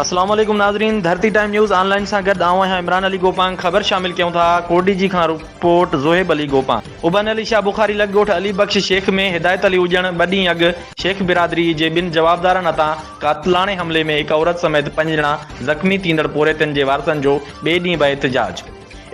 اسلام عليڪم ناظرين ڌرتي ٽائيم نيوز آن لائين سان گڏ آئون آهيان عمران علي گوپانگ خبر شامل ڪيون ٿا ڪوٽڏيجي کان رپورٽ زوهيب علي گوپانگ ابن علي شاهه بخاري لڳ ڳوٺ علي بخش شيخ ۾ هدايت علي اڄڻ ٻه ڏينهن اڳ شيخ برادري جي ٻن جوابدارن هٿان قاتلاڻي حملي ۾ هڪ عورت سميت پنج ڄڻا زخمي ٿيندڙ پورهيتن جي وارثن جو ٻئي ڏينهن به احتجاج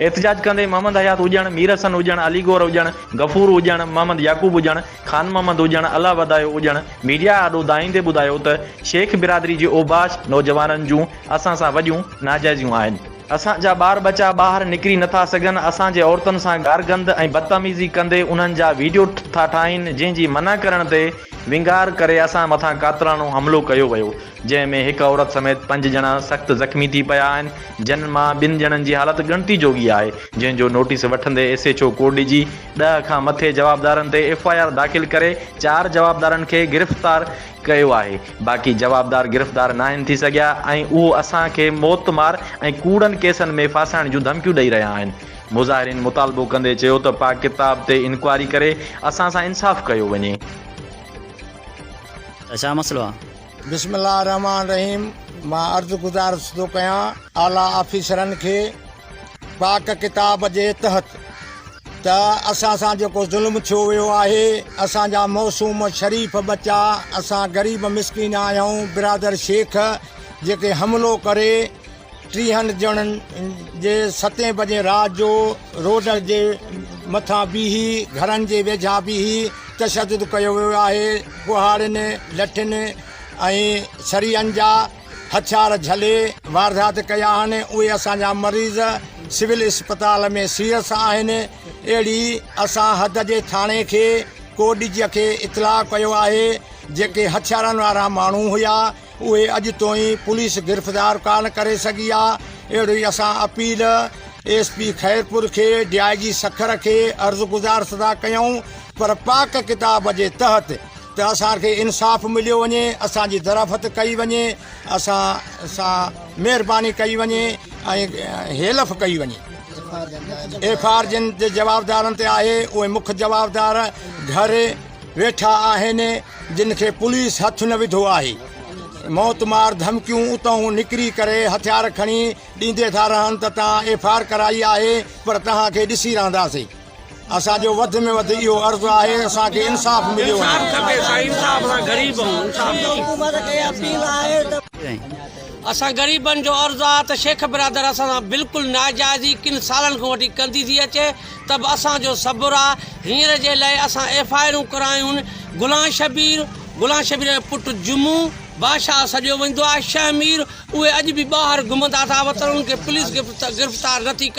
احتجاج ڪندي محمد حيات اڄڻ، مير حسن اڄڻ، علي گوهر اڄڻ، غفور اڄڻ، محمد يعقوب اڄڻ، خان محمد اڄڻ، الله وڌايو اڄڻ ميڊيا آڏو دانهيندي ٻڌايو ته شيخ برادري جي اوباش نوجوانن جون اسان سان وڏيون ناجائزيون آهن. اسان جا ٻار ٻچا ٻاهر نڪري نٿا سگهن، اسان جي عورتن سان گارگند ۽ بدتميزي ڪندي انهن جا ويڊيو ٿا ٺاهين، جنهن جي منع ڪرڻ تي ونگار ڪري اسان مٿان قاتلاڻو حملو ڪيو ويو. جنهن ۾ هڪ عورت سميت پنج ڄڻا سخت زخمي ٿي پيا آهن، جن مان ٻن ڄڻن جي حالت ڳڻتي جوڳي آهي، جنهن جو نوٽيس وٺندي ايس ايڇ او ڪوٽڏيجي ڏهه کان مٿي جوابدارن تي ايف I R داخل ڪري چار جوابدارن کي گرفتار ڪيو آهي، باقي جوابدار گرفتار ناهن ٿي سگهيا ۽ اهو اسان کي موت مار ۽ ڪوڙن ڪيسن ۾ ڦاسائڻ جون ڌمڪيون ڏئي رهيا آهن. مظاهرين مطالبو ڪندي چيو ته پاڪ ڪتاب تي انڪوائري ڪري اسان سان انصاف ڪيو وڃي. ته ڇا مسئلو آ؟ بسم الله الرحمٰن الرحيم مان عرض گذارش ٿو ڪيان اعليٰ آفيسرن کي پاڪ ڪتاب جي تحت ته اسان سان جيڪو ظلم ٿيو ويو آهي اسان جا معصوم شريف ٻچا اسان غريب مسڪين آهيون برادر شيخ جيڪي حملو ڪري ٽيهن ڄڻن جي ستين بجي رات جو روڊ جي مٿان بيهي گهرن جي ويجها بيهي تشدد ڪيو ويو آهي ڪهاڙين لٺين ۽ سريعن جا هٿيار جهلي واردات ڪيا آهن اهي اسان جا مريض سول اسپتال ۾ سيرس آهن اهڙي اسان حد جي ٿاڻي کي ڪوڏجي کي اطلاع ڪيو آهي جيڪي هٿيارن وارا ماڻهو هيا اهي اڄ توئين پوليس گرفتار ڪانه ڪري سگهي آ اهڙي اسان اپيل ايس پي خيرپور کي ڊي I جي سکر کي عرض گذارش ٿا ڪيون پر پاڪ ڪتاب جي تحت ته اسان کي انصاف مليو وڃي اسان جي درافت ڪئي وڃي اسان سان مهرباني ڪئي وڃي ۽ هيلف ڪئي وڃي ايف آر جن جي جوابدارن تي آهي اهي مک جوابدار گهر ويٺا آهن جن کي پوليس هٿ نه وڌو آهي. موت مار ڌمڪيون اتئون نڪري ڪري هٿيار کڻي ڏيندي ٿا رهن ته توهان ايف آر ڪرائي آهي پر توهان کي ڏسي رهنداسين. اسان جو وڌ ۾ وڌ اهو عرض آهي اسان کي انصاف مليو وڃي. اسان غريبن جو عرض آ ته شيخ برادر اسان سان بلڪل ناجائزي ڪن سالن کان وٺي ڪندي ٿي اچي ته به اسان جو صبر آ هينئر جي لئه اسان ايف I آرون ڪرايون غلام شبير غلام شبير جو پٽ جمعو بادشاهه سڏيو ويندو آ شهمير اهي اڄ به ٻاهر گهمندا ٿا وتن انهن کي پوليس گرفتار نٿي ڪري.